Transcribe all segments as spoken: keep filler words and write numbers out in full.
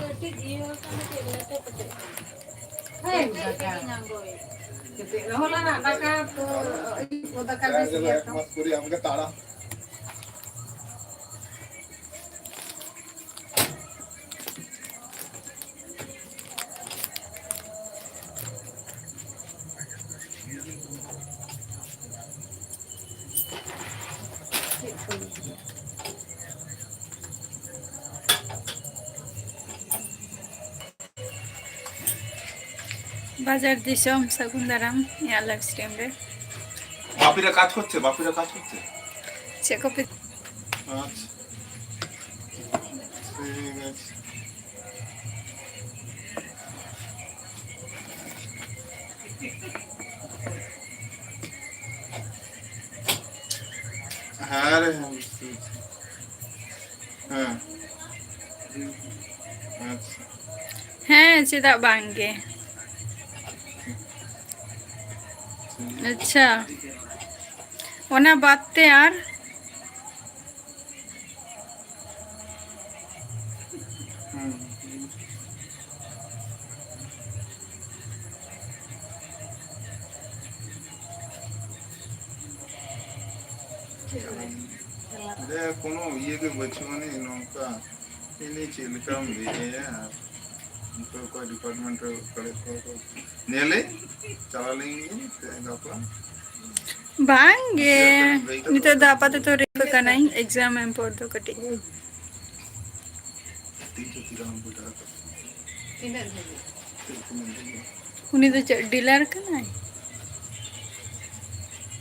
ᱠᱟᱹᱴᱤᱡ ᱤᱭᱟᱹ ᱠᱟᱱᱟ, ᱪᱮᱫ ᱞᱮᱠᱟ ᱠᱟᱛᱮ? ᱦᱮᱸ, ᱫᱟᱠᱟ᱾ ᱠᱟᱹᱴᱤᱡ ᱨᱚᱦᱚᱲ ᱞᱮᱱᱟ ᱫᱟᱠᱟ, ᱛᱚ ᱟᱹᱭᱩᱵ ᱫᱟᱠᱟ ᱵᱮᱥ ᱜᱮᱭᱟ ᱛᱚ᱾ ᱮᱠ ᱢᱟᱥ ᱯᱚᱨᱮ ᱟᱢᱜᱮ ᱛᱟᱲᱟ᱾ ᱵᱟᱡᱟᱨ ᱫᱤᱥᱚᱢ ᱥᱟᱹᱜᱩᱱ ᱫᱟᱨᱟᱢ ᱤᱧᱟᱹᱜ live stream ᱨᱮ᱾ বাপিরা কাজ করছে, বাপিরা কাজ করছে। ᱪᱮᱫ ᱠᱚᱯᱮ? আচ্ছা, ঠিক আছে। হ্যাঁ রে, হ্যাঁ, বুঝতে পারছি। হ্যাঁ। আচ্ছা। ᱦᱮᱸ, ᱪᱮᱫᱟᱜ ᱵᱟᱝ ᱜᱮ? ᱟᱪᱪᱷᱟ, ᱚᱱᱟ ᱵᱟᱫ ᱛᱮ ᱟᱨ? ᱦᱩᱸ᱾ ᱚᱸᱰᱮ ᱠᱳᱱᱳ ᱤᱭᱟᱹ ᱜᱮ ᱵᱟᱹᱪᱩᱜ ᱟᱹᱱᱤᱡ ᱱᱚᱝᱠᱟ᱾ ᱤᱧ ᱪᱮᱫ ᱞᱮᱠᱟᱢ ᱞᱟᱹᱭ ᱟᱭᱟ? ᱱᱤᱛᱚᱜ ᱚᱠᱚᱭ department ᱨᱮ ᱠᱚᱞᱮᱡᱽ ᱠᱚ ᱠᱚ ᱧᱮᱞᱮ ᱪᱟᱞᱟᱣ ᱞᱮᱱ ᱜᱤᱧ ᱛᱮᱦᱮᱧ ᱜᱟᱯᱟ᱾ ᱵᱟᱝ ᱜᱮ, ᱱᱤᱛᱚᱜ ᱫᱚ ᱟᱯᱟᱛᱚᱛᱚ ᱨᱮ ᱠᱟᱱᱟᱧ, exam ᱮᱢ ᱯᱚᱨ ᱫᱚ ᱠᱟᱹᱴᱤᱡ᱾ ᱛᱤᱱ ᱪᱚ ᱛᱤᱨᱟᱢ ᱵᱩᱡᱷᱟᱹᱣ ᱠᱟᱫᱟ᱾ ᱛᱤᱱᱟᱹᱜ ᱫᱷᱟᱹᱵᱤᱡ? ᱪᱮᱫ ᱠᱚ ᱢᱮᱱ ᱞᱮᱫᱟ? ᱩᱱᱤ ᱫᱚ ᱪᱮᱫ dealer ᱠᱟᱱᱟᱭ?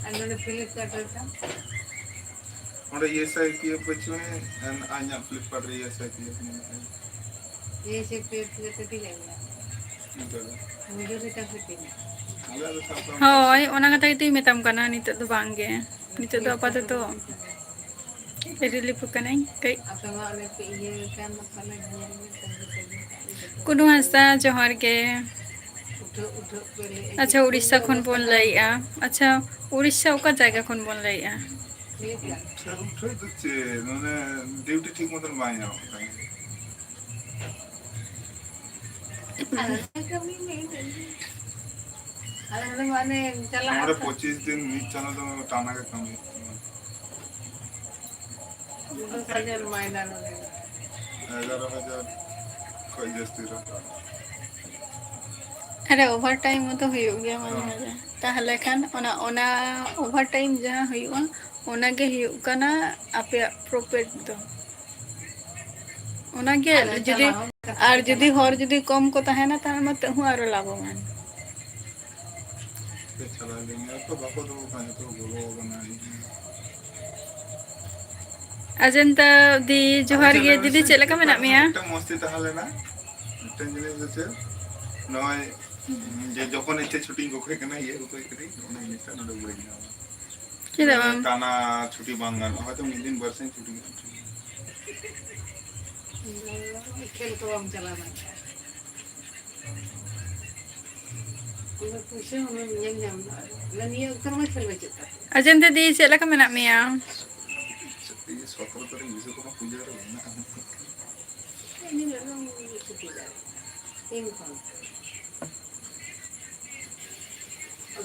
ᱟᱨ ᱱᱚᱰᱮ Flipkart ᱨᱮ ᱛᱟᱢ? ᱚᱸᱰᱮ S I P F ᱵᱟᱹᱪᱩᱜ ᱟᱹᱱᱤᱡ, ᱟᱨ ᱤᱧᱟᱹᱜ Flipkart ᱨᱮ S I P F ᱢᱮᱱᱟᱜᱼᱟ᱾ S I P F ᱫᱚ ᱠᱟᱹᱴᱤᱡ ᱞᱟᱜᱟᱜᱼᱟ᱾ ᱚᱱᱠᱟ ᱜᱮ᱾ ᱢᱚᱡᱩᱨᱤ ᱴᱟᱠᱟ ᱛᱤᱱᱟᱹᱜ? ᱟᱞᱮ ᱫᱚ ᱥᱟᱵ ᱠᱟᱜ ᱢᱮ ᱦᱳᱭ, ᱚᱱᱟ ᱠᱟᱛᱷᱟ ᱜᱮᱛᱚᱧ ᱢᱮᱛᱟᱢ ᱠᱟᱱᱟ, ᱱᱤᱛᱚᱜ ᱫᱚ ᱵᱟᱝ ᱜᱮ᱾ ᱱᱤᱛᱚᱜ ᱫᱚ ᱟᱯᱟᱛᱚᱛᱚ relief ᱠᱟᱹᱱᱟᱹᱧ ᱠᱟᱹᱡ᱾ ᱟᱯᱮ ᱢᱟ ᱚᱱᱮ ᱯᱮ ᱤᱭᱟᱹ ᱠᱟᱱ, ᱯᱟᱞᱮ ᱧᱮᱞ ᱢᱮ, ᱛᱟᱺᱜᱤ ᱛᱟᱺᱜᱤ ᱠᱟᱜ ᱜᱮ᱾ ᱠᱩᱱᱩ ᱦᱟᱸᱥᱫᱟ, ᱡᱚᱦᱟᱨ ᱜᱮ᱾ ᱩᱴᱷᱟᱹᱜ, ᱩᱴᱷᱟᱹᱜ ᱯᱮ ᱞᱟᱹᱭᱮᱫᱼᱟ᱾ ᱟᱪᱪᱷᱟ, ᱩᱲᱤᱥᱥᱟ ᱠᱷᱚᱱ ᱵᱚᱱ ᱞᱟᱹᱭᱮᱫᱼᱟ᱾ ᱟᱪᱪᱷᱟ, ᱩᱲᱤᱥᱥᱟ ᱚᱠᱟ ᱡᱟᱭᱜᱟ ᱠᱷᱚᱱ ᱵᱚᱱ ᱞᱟᱹᱭᱮᱫᱼᱟ? ᱩᱴᱷᱟᱹᱜ, ᱩᱴᱷᱟᱹᱜ ᱫᱚ ᱪᱮᱫ? ᱢᱟᱱᱮ, duty ᱴᱷᱤᱠ ᱢᱚᱛᱚᱱ ᱵᱟᱭ ᱧᱟᱢᱚᱜ ᱠᱟᱱᱟ᱾ ᱟᱞᱮ ᱠᱟᱹᱢᱤ ᱢᱮ᱾ ᱟᱞᱮ ᱫᱚ ᱢᱟᱱᱮ ᱪᱟᱞᱟᱜ ᱱᱚᱰᱮ ᱟᱠᱚ᱾ ᱯᱚᱸᱪᱤᱥ ᱫᱤᱱ ᱢᱤᱫ ᱪᱟᱸᱫᱚ ᱫᱚ ᱴᱟᱱᱟ ᱜᱮ ᱠᱟᱹᱢᱤ ᱦᱩᱭᱩᱜ ᱛᱟᱢᱟ᱾ ᱫᱚᱥ ᱦᱟᱡᱟᱨ ᱢᱟᱭᱱᱟ ᱱᱚᱰᱮ᱾ ᱮᱜᱟᱨᱚ ᱦᱟᱡᱟᱨ ᱠᱷᱚᱡ ᱡᱟᱹᱥᱛᱤ ᱨᱟᱠᱟᱵ᱾ ᱟᱨᱮ, ᱳᱵᱷᱟᱨ ᱴᱟᱭᱤᱢ ᱦᱚᱸᱛᱚ ᱦᱩᱭᱩᱜ ᱜᱮᱭᱟ ᱢᱟᱡᱷᱮ ᱦᱮᱸ᱾ ᱢᱟᱡᱷᱮ᱾ ᱛᱟᱦᱞᱮ ᱠᱷᱟᱱ ᱚᱱᱟ, ᱚᱱᱟ ᱳᱵᱷᱟᱨ ᱴᱟᱭᱤᱢ ᱡᱟᱦᱟᱸ ᱦᱩᱭᱩᱜᱼᱟ, ᱚᱱᱟ ᱜᱮ ᱦᱩᱭᱩᱜ ᱠᱟᱱᱟ ᱟᱯᱮᱭᱟᱜ ᱯᱨᱚᱯᱷᱤᱴ ᱫᱚ᱾ ᱚᱱᱟ ᱜᱮ ᱟᱨ ᱡᱩᱫᱤ, ᱪᱟᱞᱟᱣ ᱦᱚᱸ ᱠᱟᱛᱷᱟ ᱟᱨ ᱡᱩᱫᱤ ᱠᱟᱱᱟ᱾ ᱦᱚᱲ ᱡᱩᱫᱤ ᱠᱚᱢ ᱠᱚ ᱛᱟᱦᱮᱱᱟ, ᱛᱟᱦᱞᱮ ᱢᱟ ᱛᱟᱹᱦᱩ ᱟᱨᱚ ᱞᱟᱵᱷᱚᱵᱟᱱ᱾ ᱯᱮ ᱪᱟᱞᱟᱣ ᱞᱮᱱ ᱜᱮᱭᱟ ᱛᱚ, ᱵᱟᱠᱚ ᱫᱚᱦᱚ ᱠᱟᱱᱟ, ᱡᱚᱛᱚ ᱠᱚ ᱵᱚᱞᱚ ᱠᱟᱱᱟ᱾ ᱚᱡᱚᱱᱛᱟ ᱫᱤ, ᱟᱫᱚ ᱡᱚᱦᱟᱨ ᱪᱮᱫ ᱜᱮ᱾ ᱞᱟᱹᱭ ᱫᱤᱫᱤ, ᱢᱮᱥᱮ, ᱪᱮᱫ ᱞᱮᱠᱟ ᱢᱮᱱᱟᱜ ᱢᱤᱫᱴᱟᱝ, ᱢᱮᱭᱟ? ᱢᱤᱫᱴᱟᱝ ᱢᱚᱥᱛᱤ ᱛᱟᱦᱮᱸ ᱞᱮᱱᱟ, ᱢᱤᱫᱴᱟᱝ ᱡᱤᱱᱤᱥ ᱫᱚ ᱪᱮᱫ, ᱱᱚᱜᱼᱚᱭ ᱡᱮ ᱡᱚᱠᱷᱚᱱ ᱤᱪᱪᱷᱟᱹ ᱪᱷᱩᱴᱤᱧ ᱜᱚᱜ ᱠᱟᱱᱟ, ᱤᱭᱟᱹ ᱜᱚᱜ ᱠᱟᱹᱱᱟᱹᱧ, ᱚᱱᱟ ᱡᱤᱱᱤᱥᱴᱟ ᱱᱚᱰᱮ ᱵᱟᱹᱧ ᱧᱟᱢᱟ᱾ ᱪᱮᱫᱟᱜ ᱵᱟᱝ? ᱴᱟᱱᱟ ᱪᱷᱩᱴᱤ ᱵᱟᱝ ᱜᱟᱱᱚᱜᱼᱟ, ᱦᱚᱭᱛᱚ ᱢᱤᱫ ᱫᱤᱱ ᱵᱟᱨ ᱥᱤᱧ ᱪᱷᱩᱴᱤ ᱜᱟᱱᱚᱜᱼᱟ᱾ ᱤᱧ ᱫᱚ ᱠᱷᱮᱞ ᱠᱚ ᱵᱟᱢ ᱪᱟᱞᱟᱣ ᱫᱟᱲᱮᱭᱟᱜᱼᱟ᱾ ᱚᱱᱟ ᱯᱩᱭᱥᱟᱹ ᱦᱚᱸ ᱧᱮᱞ ᱧᱟᱢ ᱫᱟ᱾ ᱟᱫᱚ ᱱᱤᱭᱟᱹ ᱚᱠᱛᱚ ᱨᱮᱢᱟ ᱠᱷᱮᱞ ᱵᱟᱹᱪᱩᱜ ᱛᱟᱯᱮᱭᱟ᱾ ᱚᱡᱚᱱᱛᱟ ᱫᱤ, ᱪᱮᱫ ᱞᱮᱠᱟ ᱢᱮᱱᱟᱜ ᱢᱮᱭᱟ? ᱥᱚᱛᱨᱚ ᱛᱟᱹᱨᱤᱠᱷ ᱵᱤᱥᱥᱚᱠᱚᱨᱢᱟ ᱯᱩᱡᱟᱹ ᱨᱮ ᱢᱮᱱᱟᱜᱼᱟ᱾ ᱤᱱ ᱦᱤᱞᱳᱜ ᱫᱚ ᱪᱷᱩᱴᱤ ᱫᱟᱲᱮᱭᱟᱜᱼᱟ᱾ ᱛᱤᱱ ᱠᱷᱚᱱ?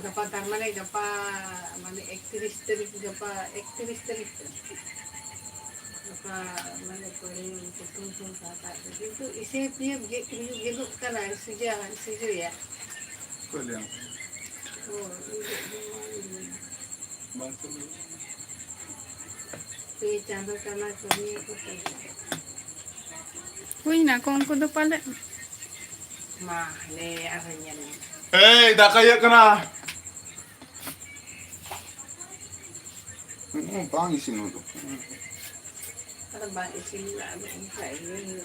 ᱜᱟᱯᱟ, ᱛᱟᱨ ᱢᱟᱱᱮ ᱜᱟᱯᱟ, ᱢᱟᱱᱮ ᱮᱠᱛᱨᱤᱥ ᱛᱟᱹᱨᱤᱠᱷ, ᱜᱟᱯᱟ ᱮᱠᱛᱨᱤᱥ ᱛᱟᱹᱨᱤᱠᱷ ᱛᱚ? ᱜᱟᱯᱟ ᱢᱟᱱᱮ ᱯᱚᱨᱮ ᱯᱨᱚᱛᱷᱚᱢ ᱠᱷᱚᱱ ᱥᱟᱛ ᱟᱴ ᱫᱤᱱ ᱠᱤᱱᱛᱩ ᱤᱥᱮ ᱯᱤᱭᱮ ᱜᱮᱫ ᱦᱩᱭᱩᱜ, ᱜᱮᱫᱚᱜ ᱠᱟᱱᱟ, ᱥᱤᱡᱟ-, ᱥᱤᱡᱟᱹᱭᱟ᱾ ᱚᱠᱚᱭ ᱞᱟᱹᱭᱟᱢ ᱠᱟᱱᱟ? ᱚ, ᱤᱧ ᱫᱚ ᱵᱟᱝ ᱪᱟᱞᱟᱜ᱾ ᱯᱮ ᱪᱟᱸᱫᱚ ᱴᱟᱱᱟ ᱠᱟᱹᱢᱤᱭᱟᱠᱚ ᱛᱟᱞᱮ᱾ ᱦᱩᱭᱱᱟ ᱠᱚ ᱩᱱᱠᱩ ᱫᱚ ᱯᱟᱞᱮᱫ᱾ ᱢᱟ, ᱞᱮ ᱟᱨᱦᱚᱸ ᱧᱮᱞ ᱢᱮ᱾ ᱮᱭ, ᱫᱟᱠᱟ ᱤᱭᱟᱹᱜ ᱠᱟᱱᱟ᱾ ᱦᱩᱸ, ᱵᱟᱝ ᱤᱥᱤᱱ ᱦᱚᱫᱚᱜ ᱠᱟᱱᱟ᱾ ᱟᱫᱚ ᱵᱟᱝ ᱤᱥᱤᱱ ᱞᱮᱱᱟ, ᱟᱫᱚ ᱚᱱᱠᱟ ᱤᱭᱟᱹ ᱦᱩᱭᱩᱜᱼᱟ᱾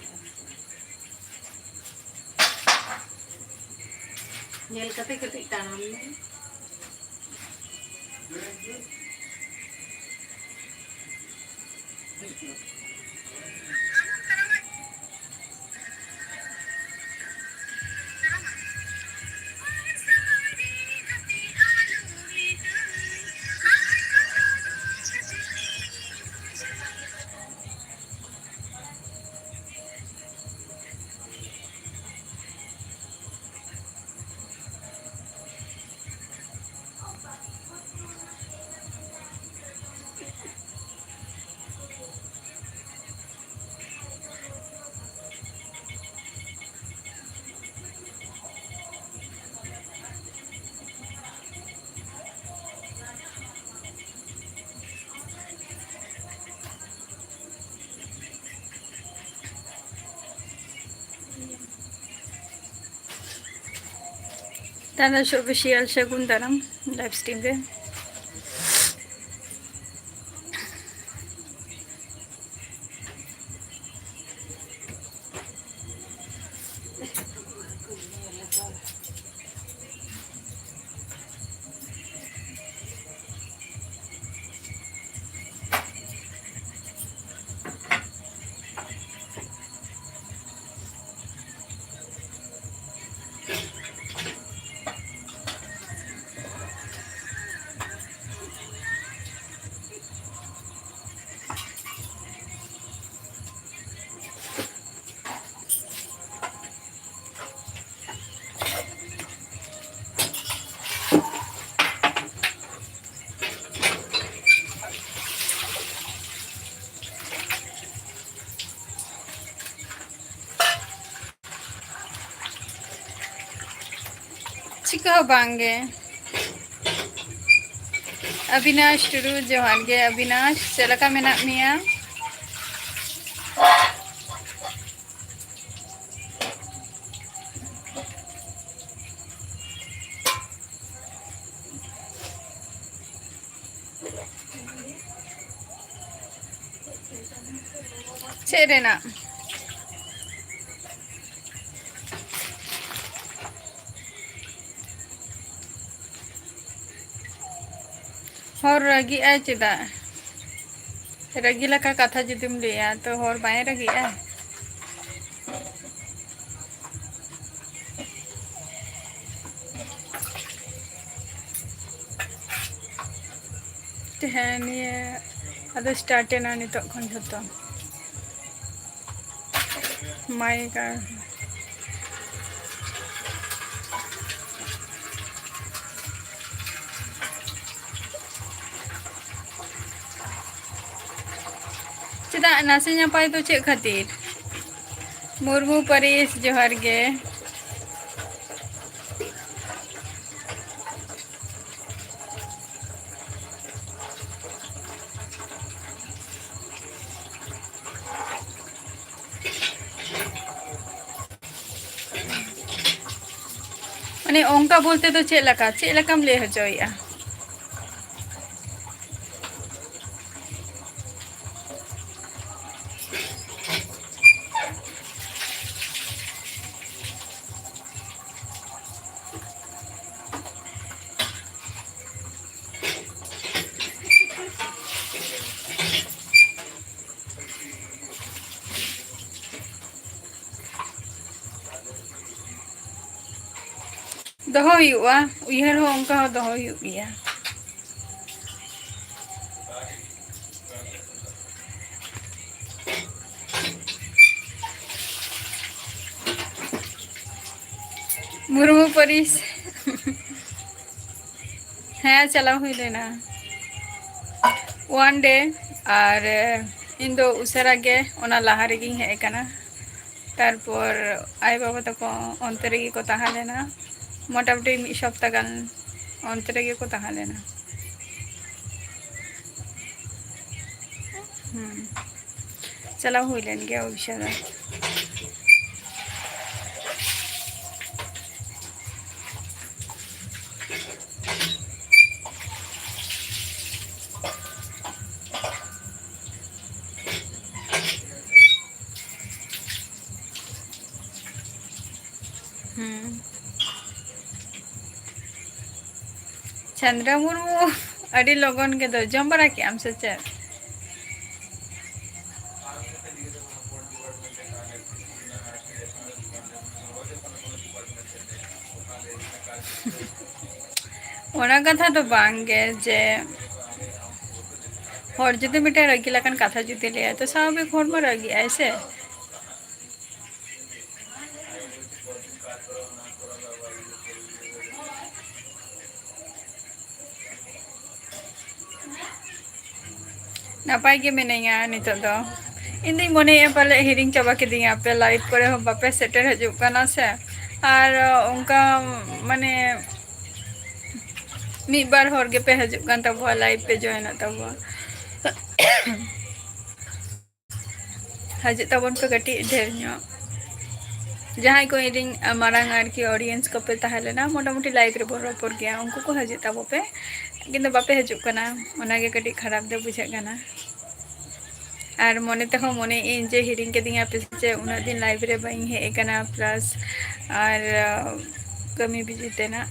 ᱧᱮᱞ ᱠᱟᱛᱮ ᱠᱟᱹᱴᱤᱡ ᱛᱟᱲᱟᱢ ᱢᱮ᱾ ᱪᱟᱸᱫᱟ ᱥᱚᱵᱤᱥᱤᱭᱟᱞ ᱥᱟᱹᱜᱩᱱ ᱫᱟᱨᱟᱢ ᱞᱟᱭᱤᱵᱷ ᱥᱴᱨᱤᱢ ᱨᱮ᱾ ᱪᱤᱠᱟᱹ ᱦᱚᱸ ᱵᱟᱝ ᱜᱮ᱾ ᱚᱵᱤᱱᱟᱥ ᱴᱩᱰᱩ, ᱡᱚᱦᱟᱨ ᱜᱮ ᱚᱵᱤᱱᱟᱥ, ᱪᱮᱫ ᱞᱮᱠᱟ ᱢᱮᱱᱟᱜ ᱢᱮᱭᱟ? ᱪᱮᱫ ᱨᱮᱱᱟᱜ? ᱦᱚᱲ ᱨᱟᱹᱜᱤᱜᱼᱟᱭ ᱪᱮᱫᱟᱜ? ᱨᱟᱹᱜᱤ ᱞᱮᱠᱟ ᱠᱟᱛᱷᱟ ᱡᱩᱫᱤᱢ ᱞᱟᱹᱭᱟ, ᱛᱚ ᱦᱚᱲ ᱵᱟᱭ ᱨᱟᱹᱜᱤᱜᱼᱟ? ᱦᱮᱸ, ᱱᱤᱭᱟᱹ ᱟᱫᱚ start ᱮᱱᱟ ᱱᱤᱛᱚᱜ ᱠᱷᱚᱱ ᱡᱷᱚᱛᱚ᱾ ᱢᱟᱭ ᱜᱟᱰ᱾ ᱪᱮᱫᱟᱜ ᱱᱟᱥᱮ ᱱᱟᱯᱟᱭ ᱫᱚ ᱪᱮᱫ ᱠᱷᱟᱹᱛᱤᱨ? ᱢᱩᱨᱢᱩ ᱯᱟᱹᱨᱤᱥ, ᱡᱚᱦᱟᱨ ᱜᱮ᱾ ᱢᱟᱱᱮ ᱚᱱᱠᱟ ᱵᱚᱞᱛᱮ ᱫᱚ ᱪᱮᱫ ᱞᱮᱠᱟ, ᱪᱮᱫ ᱞᱮᱠᱟᱢ ᱞᱟᱹᱭ ᱦᱚᱪᱚᱭᱮᱫᱼᱟ? ᱫᱚᱦᱚ ᱦᱩᱭᱩᱜᱼᱟ, ᱩᱭᱦᱟᱹᱨ ᱦᱚᱸ ᱚᱱᱠᱟ ᱦᱚᱸ ᱫᱚᱦᱚ ᱦᱩᱭᱩᱜ ᱜᱮᱭᱟ᱾ ᱢᱩᱨᱢᱩ ᱯᱟᱹᱨᱤᱥ᱾ ᱦᱮᱸ, ᱪᱟᱞᱟᱣ ᱦᱩᱭ ᱞᱮᱱᱟ one day, ᱟᱨ ᱤᱧ ᱫᱚ ᱩᱥᱟᱹᱨᱟ ᱜᱮ ᱚᱱᱟ ᱞᱟᱦᱟ ᱨᱮᱜᱮᱧ ᱦᱮᱡ ᱟᱠᱟᱱᱟ᱾ ᱛᱟᱨᱯᱚᱨ ᱟᱭᱳ ᱵᱟᱵᱟ ᱛᱟᱠᱚ ᱚᱱᱛᱮ ᱨᱮᱜᱮ ᱠᱚ ᱛᱟᱦᱮᱸ ᱞᱮᱱᱟ, ᱢᱚᱴᱟᱢᱩᱴᱤ ᱢᱤᱫ ᱥᱚᱯᱛᱟ ᱜᱟᱱ ᱚᱱᱛᱮ ᱨᱮᱜᱮ ᱠᱚ ᱛᱟᱦᱮᱸ ᱞᱮᱱᱟ᱾ ᱦᱩᱸ, ᱪᱟᱞᱟᱣ ᱦᱩᱭ ᱞᱮᱱ ᱜᱮᱭᱟ ᱳᱰᱤᱥᱟ ᱫᱚ᱾ ᱦᱩᱸ᱾ ᱪᱚᱱᱫᱨᱟ ᱢᱩᱨᱢᱩ, ᱟᱹᱰᱤ ᱞᱚᱜᱚᱱ ᱜᱮ ᱫᱚ ᱡᱚᱢ ᱵᱟᱲᱟ ᱠᱮᱜ ᱟᱢ ᱥᱮ ᱪᱮᱫ? ᱚᱱᱟ ᱠᱟᱛᱷᱟ ᱫᱚ ᱵᱟᱝ ᱜᱮ ᱡᱮ ᱦᱚᱲ ᱡᱩᱫᱤ ᱢᱤᱫᱴᱮᱱ ᱨᱟᱹᱜᱤ ᱞᱮᱠᱟᱱ ᱠᱟᱛᱷᱟ ᱡᱩᱫᱤ ᱞᱟᱹᱭᱟ, ᱛᱚ ᱥᱟᱵᱷᱟᱵᱤᱠ ᱦᱚᱲ ᱢᱟ ᱨᱟᱹᱜᱤᱜ ᱟᱭ ᱥᱮ᱾ ᱱᱟᱯᱟᱭ ᱜᱮ ᱢᱤᱱᱟᱹᱧᱟ ᱱᱤᱛᱚᱜ ᱫᱚ᱾ ᱤᱧ ᱫᱩᱧ ᱢᱚᱱᱮᱭᱮᱫᱼᱟ ᱯᱟᱞᱮᱫ ᱦᱤᱲᱤᱧ ᱪᱟᱵᱟ ᱠᱤᱫᱤᱧᱟ ᱯᱮ, live ᱠᱚᱨᱮ ᱦᱚᱸ ᱵᱟᱯᱮ ᱥᱮᱴᱮᱨ ᱦᱤᱡᱩᱜ ᱠᱟᱱᱟ ᱥᱮ᱾ ᱟᱨ ᱚᱱᱠᱟ ᱢᱟᱱᱮ ᱢᱤᱫ ᱵᱟᱨ ᱦᱚᱲ ᱜᱮᱯᱮ ᱦᱤᱡᱩᱜ ᱠᱟᱱ ᱛᱟᱵᱚᱣᱟ, live ᱯᱮ joinᱚᱜ ᱛᱟᱵᱚᱣᱟ᱾ ᱦᱤᱡᱩᱜ ᱛᱟᱵᱚᱱ ᱯᱮ ᱠᱟᱹᱴᱤᱡ ᱰᱷᱮᱨ ᱧᱚᱜ᱾ ᱡᱟᱦᱟᱸᱭ ᱠᱚ ᱤᱧᱨᱮᱱ, ᱟ, ᱢᱟᱨᱟᱝ ᱟᱨᱠᱤ audience ᱠᱚᱯᱮ ᱛᱟᱦᱮᱸ ᱞᱮᱱᱟ, ᱢᱚᱴᱟᱢᱩᱴᱤ live ᱨᱮᱵᱚᱱ ᱨᱚᱯᱚᱲ ᱜᱮᱭᱟ, ᱩᱱᱠᱩ ᱠᱚ ᱦᱤᱡᱩᱜ ᱛᱟᱵᱚ ᱯᱮ, ᱠᱤᱱᱛᱩ ᱵᱟᱯᱮ ᱦᱤᱡᱩᱜ ᱠᱟᱱᱟ, ᱚᱱᱟᱜᱮ ᱠᱟᱹᱴᱤᱡ ᱠᱷᱟᱨᱟᱯ ᱫᱚ ᱵᱩᱡᱷᱟᱹᱜ ᱠᱟᱱᱟ᱾ ᱟᱨ ᱢᱚᱱᱮ ᱛᱮᱦᱚᱸ ᱢᱚᱱᱮᱭᱮᱫ ᱟᱹᱧ ᱡᱮ ᱦᱤᱲᱤᱧ ᱠᱤᱫᱤᱧᱟ ᱯᱮ ᱥᱮ ᱪᱮᱫ, ᱩᱱᱟᱹᱜ ᱫᱤᱱ live ᱨᱮ ᱵᱟᱹᱧ ᱦᱮᱡ ᱟᱠᱟᱱᱟ, plus ᱟᱨ, ᱟ, ᱠᱟᱹᱢᱤ busy ᱛᱮᱱᱟᱜ᱾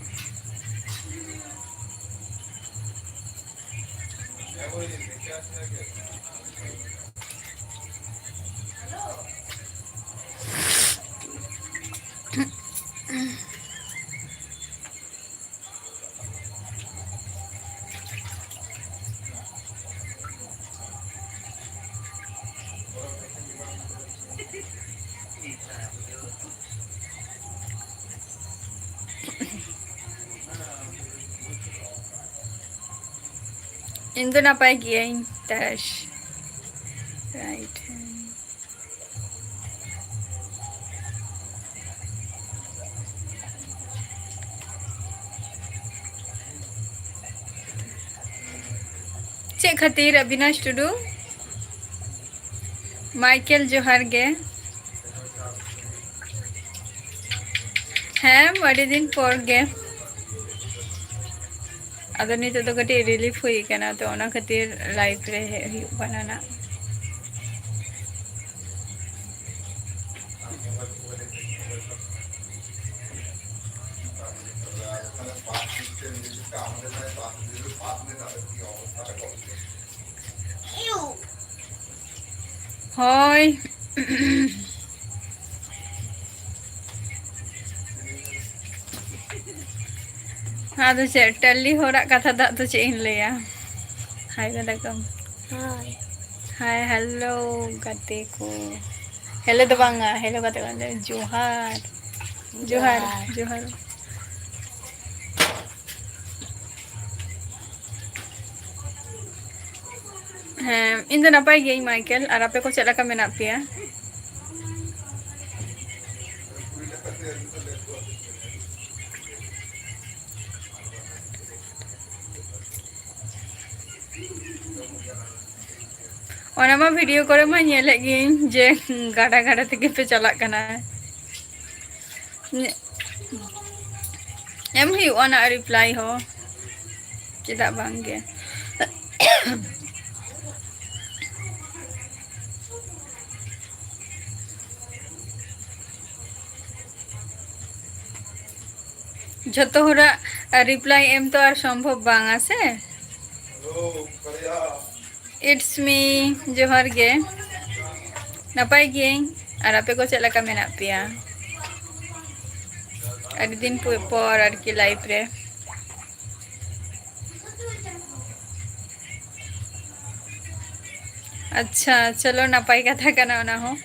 ᱤᱧ ᱫᱚ ᱱᱟᱯᱟᱭ ᱜᱤᱭᱟᱹᱧ, ᱛᱟᱨᱟᱥ᱾ Right hand᱾ ᱪᱮᱫ ᱠᱷᱟᱹᱛᱤᱨ ᱚᱵᱤᱱᱟᱥ ᱴᱩᱰᱩ? ᱢᱟᱭᱠᱮᱞ, ᱡᱚᱦᱟᱨ ᱜᱮ᱾ ᱦᱮᱸ, ᱟᱹᱰᱤ ᱫᱤᱱ ᱯᱚᱨ ᱜᱮ᱾ ᱟᱫᱚ ᱱᱤᱛᱚᱜ ᱫᱚ ᱠᱟᱹᱴᱤᱡ relief ᱦᱩᱭ ᱠᱟᱱᱟ, ᱛᱚ ᱚᱱᱟ ᱠᱷᱟᱹᱛᱤᱨ live ᱨᱮ ᱦᱮᱡ ᱦᱩᱭᱩᱜ ᱠᱟᱱᱟ ᱱᱟᱜ᱾ ᱦᱳᱭ᱾ ᱟᱫᱚ ᱪᱮᱫ, ᱴᱟᱹᱞᱤ ᱦᱚᱲᱟᱜ ᱠᱟᱛᱷᱟ ᱫᱚ ᱟᱫᱚ ᱪᱮᱫ ᱤᱧ ᱞᱟᱹᱭᱟ? ᱦᱟᱭ ᱫᱟᱫᱟ ᱠᱚ᱾ ᱦᱳᱭ᱾ ᱦᱟᱭ, hello ᱜᱟᱛᱮ ᱠᱚ᱾ Hello ᱫᱚ ᱵᱟᱝᱟ, hello ᱜᱟᱛᱮ ᱠᱚ, ᱡᱚᱦᱟᱨ᱾ ᱡᱚᱦᱟᱨ, ᱡᱚᱦᱟᱨ᱾ ᱡᱚᱦᱟᱨ᱾ ᱦᱮᱸ, ᱤᱧ ᱫᱚ ᱱᱟᱯᱟᱭ ᱜᱤᱭᱟᱹᱧ, ᱢᱟᱭᱠᱮᱞ᱾ ᱟᱨ ᱟᱯᱮ ᱠᱚ ᱪᱮᱫ ᱞᱮᱠᱟ ᱢᱮᱱᱟᱜ ᱯᱮᱭᱟ? ᱚᱱᱟ ᱢᱟ video ᱠᱚᱨᱮ ᱢᱟ ᱧᱮᱞᱮᱫ ᱜᱤᱭᱟᱹᱧ ᱡᱮ ᱜᱟᱰᱟ ᱜᱟᱰᱟ ᱛᱮᱜᱮ ᱯᱮ ᱪᱟᱞᱟᱜ ᱠᱟᱱᱟ᱾ ᱮᱢ ᱦᱩᱭᱩᱜᱼᱟ ᱱᱟᱜ reply ᱦᱚᱸ, ᱪᱮᱫᱟᱜ ᱵᱟᱝ ᱜᱮ᱾ ᱡᱷᱚᱛᱚ ᱦᱚᱲᱟᱜ reply ᱮᱢ ᱛᱚ ᱟᱨ ᱥᱚᱢᱵᱷᱚᱵ ᱵᱟᱝᱟ ᱥᱮ᱾ It's me, ᱡᱚᱦᱟᱨ ᱜᱮ᱾ ᱱᱟᱯᱟᱭ ᱜᱤᱭᱟᱹᱧ, ᱟᱨ ᱟᱯᱮ ᱠᱚ ᱪᱮᱫ ᱞᱮᱠᱟ ᱢᱮᱱᱟᱜ ᱯᱮᱭᱟ? ᱟᱹᱰᱤ ᱫᱤᱱ ᱯᱚ-, ᱯᱚᱨ ᱟᱨᱠᱤ live ᱨᱮ᱾ ᱟᱪᱪᱷᱟ, ᱪᱚᱞᱚ, ᱱᱟᱯᱟᱭ ᱠᱟᱛᱷᱟ ᱠᱟᱱᱟ ᱚᱱᱟ ᱦᱚᱸ᱾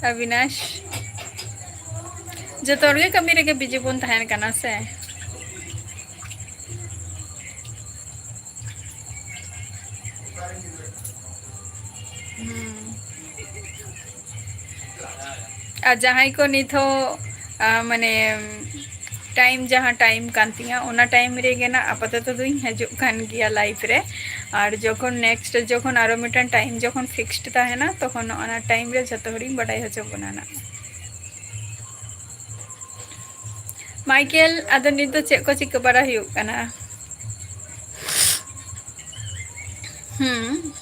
ᱚᱵᱤᱱᱟᱥ, ᱡᱚᱛᱚ ᱦᱚᱲ ᱜᱮ ᱠᱟᱹᱢᱤ ᱨᱮᱜᱮ busy ᱵᱚᱱ ᱛᱟᱦᱮᱱ ᱠᱟᱱᱟ ᱥᱮ᱾ ᱦᱩᱸ᱾ ᱟᱨ ᱡᱟᱦᱟᱸᱭ ᱠᱚ ᱱᱤᱛ ᱦᱚᱸ, ᱟ, ᱢᱟᱱᱮ, time, ᱡᱟᱦᱟᱸ time ᱠᱟᱱ ᱛᱤᱧᱟᱹ, ᱚᱱᱟ time ᱨᱮᱜᱮ ᱱᱟᱜ ᱟᱯᱟᱛᱚᱛᱚ ᱫᱚᱧ ᱦᱤᱡᱩᱜ ᱠᱟᱱ ᱜᱮᱭᱟ live ᱨᱮ᱾ ᱟᱨ ᱡᱚᱠᱷᱚᱱ next, ᱡᱚᱠᱷᱚᱱ ᱟᱨᱚ ᱢᱤᱫᱴᱟᱝ time ᱡᱚᱠᱷᱚᱱ fixed ᱛᱟᱦᱮᱱᱟ, ᱛᱚᱠᱷᱚᱱ ᱚᱱᱟ time ᱨᱮ ᱡᱷᱚᱛᱚ ᱦᱚᱲᱤᱧ ᱵᱟᱰᱟᱭ ᱦᱚᱪᱚ ᱵᱚᱱᱟ ᱱᱟᱜ᱾ ᱢᱟᱭᱠᱮᱞ, ᱟᱫᱚ ᱱᱤᱛ ᱫᱚ ᱪᱮᱫ ᱠᱚ ᱪᱤᱠᱟᱹ ᱵᱟᱲᱟ ᱦᱩᱭᱩᱜ ᱠᱟᱱᱟ? ᱦᱩᱸ᱾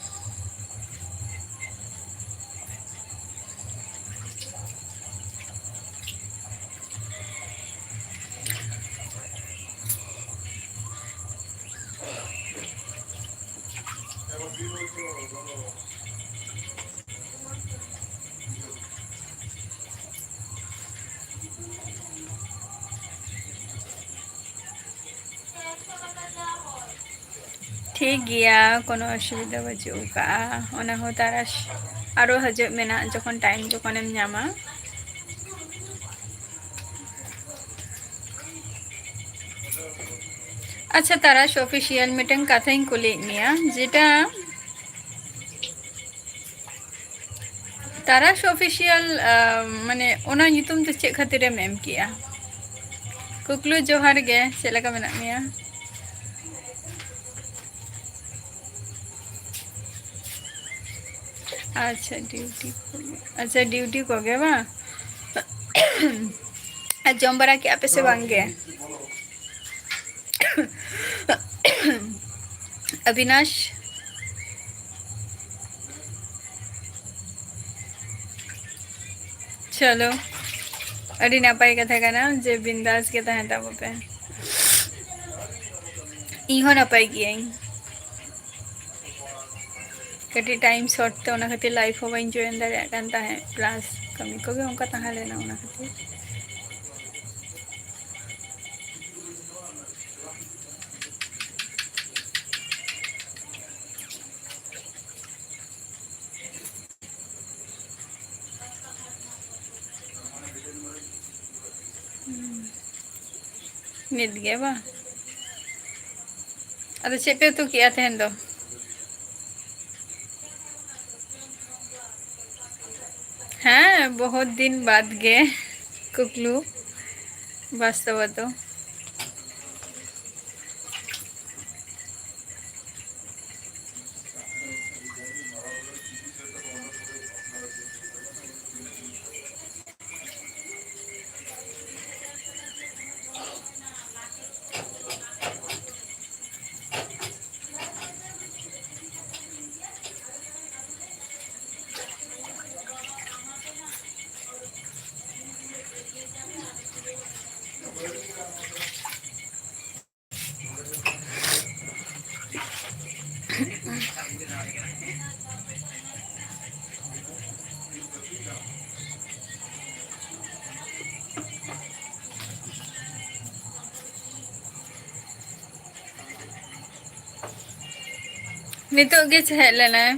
ᱴᱷᱤᱠ ᱜᱮᱭᱟ, ᱠᱳᱱᱳ ᱚᱥᱩᱵᱤᱫᱷᱟ ᱵᱟᱹᱪᱩᱜ ᱟᱠᱟᱜᱼᱟ᱾ ᱚᱱᱟ ᱦᱚᱸ ᱛᱟᱨᱟᱥ ᱟᱨᱚ ᱦᱤᱡᱩᱜ ᱢᱮᱱᱟᱜ, ᱡᱚᱠᱷᱚᱱ time ᱡᱚᱠᱷᱚᱱᱮᱢ ᱧᱟᱢᱟ᱾ ᱟᱪᱪᱷᱟ, ᱛᱟᱨᱟᱥ official, ᱢᱤᱫᱴᱟᱝ ᱠᱟᱛᱷᱟᱧ ᱠᱩᱞᱤᱭᱮᱫ ᱢᱮᱭᱟ, ᱡᱮᱴᱟ ᱛᱟᱨᱟᱥ official, ᱟ, ᱢᱟᱱᱮ, ᱚᱱᱟ ᱧᱩᱛᱩᱢ ᱫᱚ ᱪᱮᱫ ᱠᱷᱟᱹᱛᱤᱨᱮᱢ ᱮᱢ ᱠᱮᱜᱼᱟ? ᱠᱩᱠᱞᱩ, ᱡᱚᱦᱟᱨ ᱜᱮ, ᱪᱮᱫ ᱞᱮᱠᱟ ᱢᱮᱱᱟᱜ ᱢᱮᱭᱟ? ᱟᱪᱪᱷᱟ, duty ᱠᱚ, ᱟᱪᱪᱷᱟ, duty ᱠᱚᱜᱮ ᱵᱟᱝ? ᱟᱨ ᱡᱚᱢ ᱵᱟᱲᱟ ᱠᱮᱜᱼᱟ ᱯᱮ ᱥᱮ ᱵᱟᱝ ᱜᱮ? ᱚᱵᱤᱱᱟᱥ, ᱪᱚᱞᱚ, ᱟᱹᱰᱤ ᱱᱟᱯᱟᱭ ᱠᱟᱛᱷᱟ ᱠᱟᱱᱟ ᱡᱮ ᱵᱤᱱᱫᱟᱥ ᱜᱮ ᱛᱟᱦᱮᱱ ᱛᱟᱵᱚ ᱯᱮ᱾ ᱤᱧ ᱦᱚᱸ ᱱᱟᱯᱟᱭ ᱜᱤᱭᱟᱹᱧ᱾ ᱠᱟᱹᱴᱤᱡ time short ᱛᱮ ᱚᱱᱟ ᱠᱷᱟᱹᱛᱤᱨ live ᱦᱚᱸ ᱵᱟᱹᱧ join ᱫᱟᱲᱮᱭᱟᱜ ᱠᱟᱱ ᱛᱟᱦᱮᱸᱫ, plus ᱠᱟᱹᱢᱤ ᱠᱚᱜᱮ ᱚᱱᱠᱟ ᱛᱟᱦᱮᱸ ᱞᱮᱱᱟ, ᱚᱱᱟ ᱠᱷᱟᱹᱛᱤᱨ᱾ ᱱᱤᱛ ᱜᱮ ᱵᱟᱝ? ᱟᱫᱚ ᱪᱮᱫ ᱯᱮ ᱩᱛᱩ ᱠᱮᱜᱼᱟ ᱛᱮᱦᱮᱧ ᱫᱚ? ᱦᱮᱸ, ᱵᱚᱦᱩᱛ ᱫᱤᱱ ᱵᱟᱫᱽ ᱜᱮ ᱠᱩᱠᱞᱩ ᱵᱟᱥᱛᱚᱵᱟ ᱫᱚ᱾ ᱱᱤᱛᱚᱜ ᱜᱮ ᱦᱮᱡ ᱞᱮᱱᱟᱭ,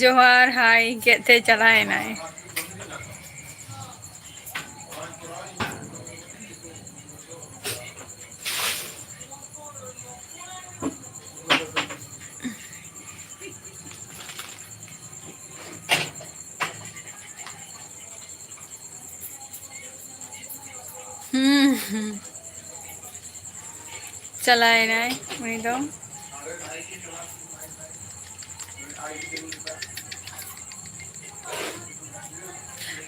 ᱡᱚᱦᱟᱨ, hi ᱠᱮᱫ ᱛᱮ ᱪᱟᱞᱟᱣ ᱮᱱᱟᱭ᱾ ᱦᱩᱸ, ᱦᱩᱸ᱾ ᱪᱟᱞᱟᱣᱮᱱᱟᱭ ᱩᱱᱤ ᱫᱚ᱾